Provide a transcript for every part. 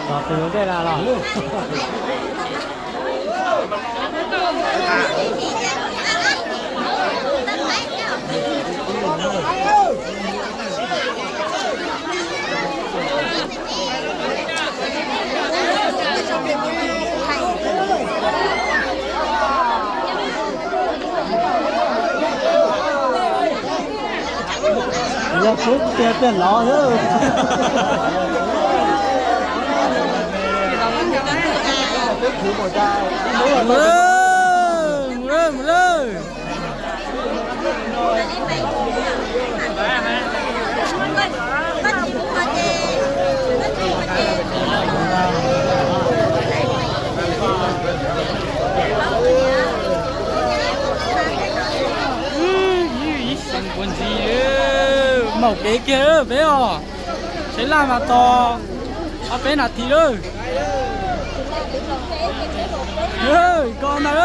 Los tus ntej las los. Yog kub tiag tiag lov xwb. Mus lawm, mus lawm, mus lawm. Maum kev kiag peb os. Tsheb laj mas tos ob peb nas this lawm. Koj ntag.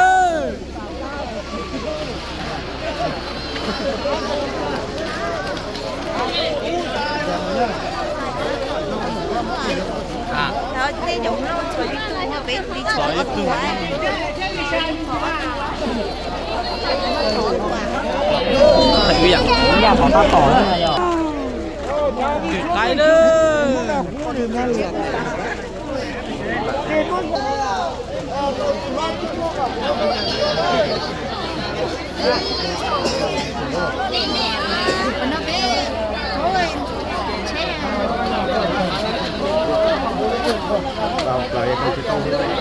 Qais lawm.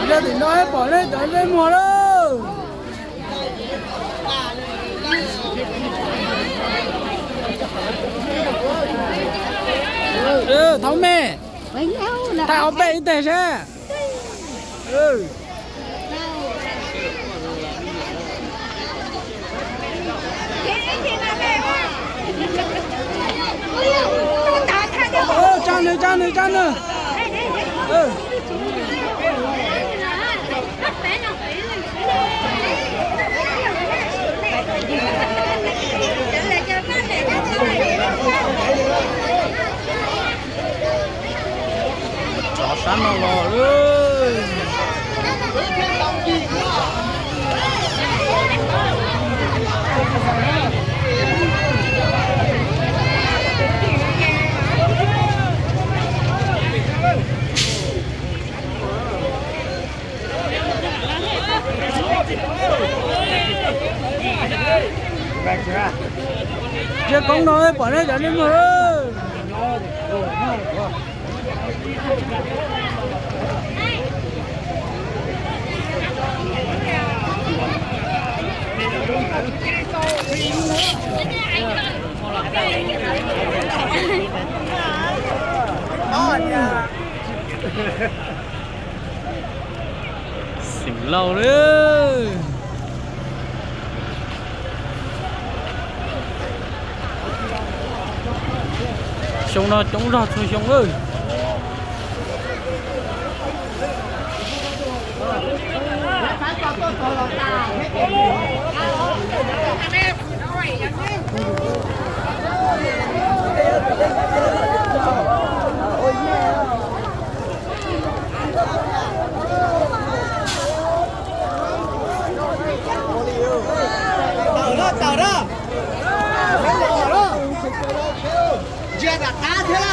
Yog tim no pom nej cov ntsej muag lawm. Thaub me, thaij ob peb ib teg seb. Tsa nws, tsa nws, tsa nws. Tsov sab no los lawm. Tsia koob no pom nej cov ntsej muag. Xeem Lauj lawm. Xyoo no coob zog txhua xyoo lawm. Tawm na, tawm na. Ntsia nram qab thiab na.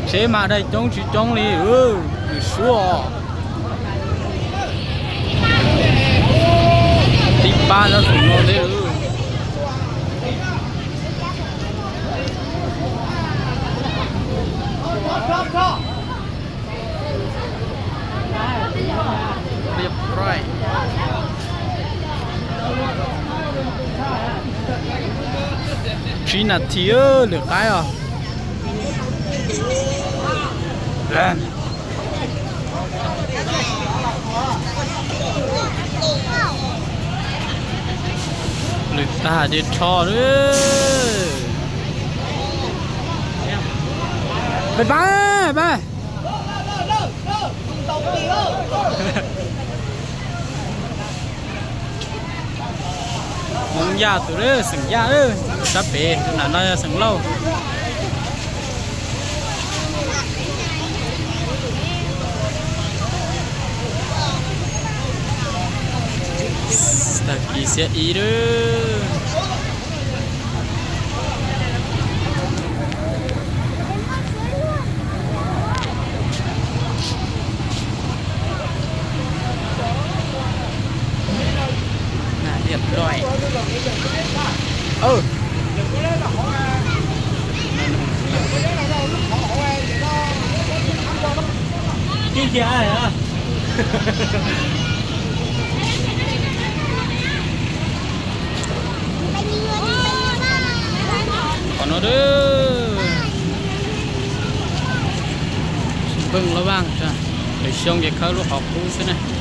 Tsheb mas dai coob tsis coob li, nws suab. Tib pab no tus no thiab. Tsib nas this lwm qaib os. Lwm tag tias rho lawm. Pab pab. Hmoob Yaj tus, xeem Yaj, sab pem tus nam no yog xeem Lauj. Tag kis xiab ib lawm. Qhov no, nplooj loj vaj, lwm xyoo ces khawb lub qhov qub xwb na.